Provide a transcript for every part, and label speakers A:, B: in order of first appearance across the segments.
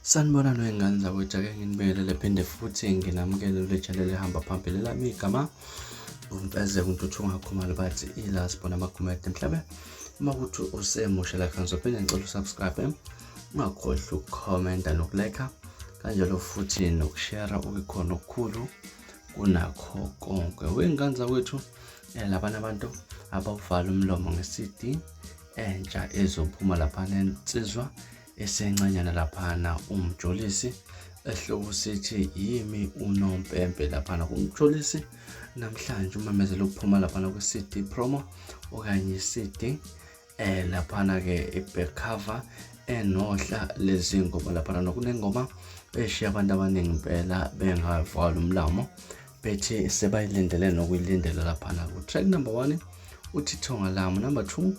A: Sanibonani wey'ngane zakwethu, ake nginibingelele phinde futhi nginamukele kule channel ehamba phambili. Lami igama uMfezeko uNtuthu Khumalo, bathi ila sibona amakhumede. Mhlawumbe uma kuthi usemusha la ngizophinde ngicela usubscribe, ungakhohlwa ukukhomenta nokulike, kanjalo futhi nokushare okukhona okukhulu kunakho konke. Wey'ngane zakwethu, labana abantu abawuvala umlomo nge-CD entsha ezophuma laphana, insizwa esencanyana laphana uMjolisi, esihloko sithi Yimi Unompempe. Laphana kuMjolisi namhlanje umemezela ukuphuma laphana kwi-CD promo okanye i-CD laphana ke i-back cover enohla lezi ngoma laphana, nokunengoma eshiya abantu abaningi impela bengavala umlomo, bethi sebayilindele nokuyilindela. Laphana ku-track number 1 uthi Thonga Lami, number 2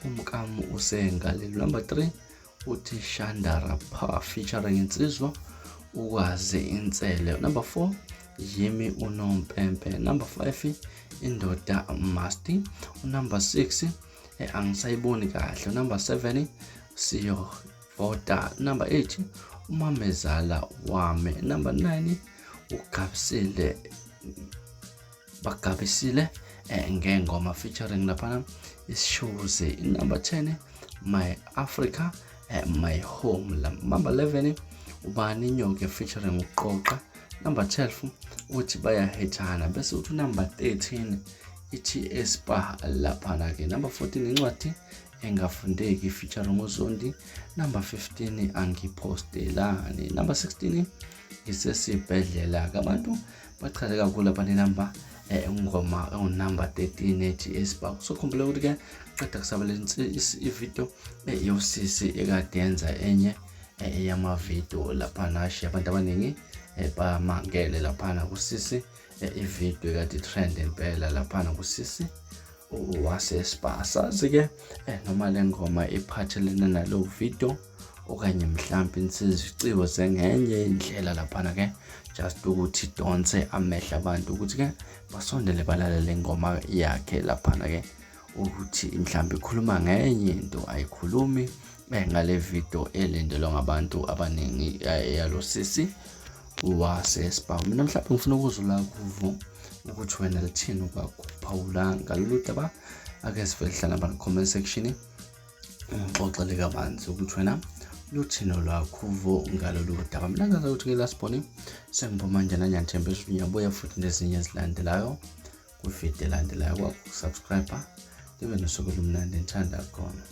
A: Umkamu Usengalelo, number 3 uthi Shandara Pa featuring insizwa Ukwazi Insele, number 4 Yimi Unompempe, number 5 Indoda Masti, number 6 Angisayiboni Kahle, number 7 Siyo Vota, number 8 Umamezala Wami, number 9 Ugabisile Bagabisile Ngengoma featuring laphana Isishuzi, number 10 My Africa My Home, number 11 Ubani Inyoke featuring Uqoqa, number 12 uthi Bayahethana, bese uthi number 13 ithi Espa laphana ke, number 14 Incwadi Engafundeki featuring uZondi, number 15 Angiphostellani, number 16 Ngisesibhedlela. Abantu bachaze kakhulu lapha nenamba ingoma engunumber 13 ethi Espa. Kusokhumbula ukuthi ke qeda kusabela ivideo yosisi ekade yenza enye yamavidiyo laphana, ashiya abantu abaningi bamangele laphana kusisi, ividiyo ekade trend impela laphana kusisi waseSpa. Sazi-ke noma le ngoma iphathelene nalo video okanye mhlampe insizwa zengenye indlela laphana ke, just ukuthi idonse amehlo abantu ukuthi ke basondele balalele ingoma yakhe laphana ke, ukuthi mhlambe ikhuluma ngenye into, ayikhulumi ngale video elindelwe ngabantu abaningi yalo sisi waseSpa. Mina mhlawumbe ngifuna ukuzwa la kuvo ukuthi wena lithini ukwakuphawula ngalolu daba. Ake sivele hlala lapha comment section, ngixoxele kabanzi ukuthi wena luthini lwakho uvo ngalolu daba. Mina ngazi ukuthi ke sibone sengiphuma njena, ngiyathemba ukuthi ngiyabuya futhi nezinye ezilandelayo kwividiyo elandelayo. Kwakho ukusubscribe, libe nosuku olumnandi, ngithanda khona.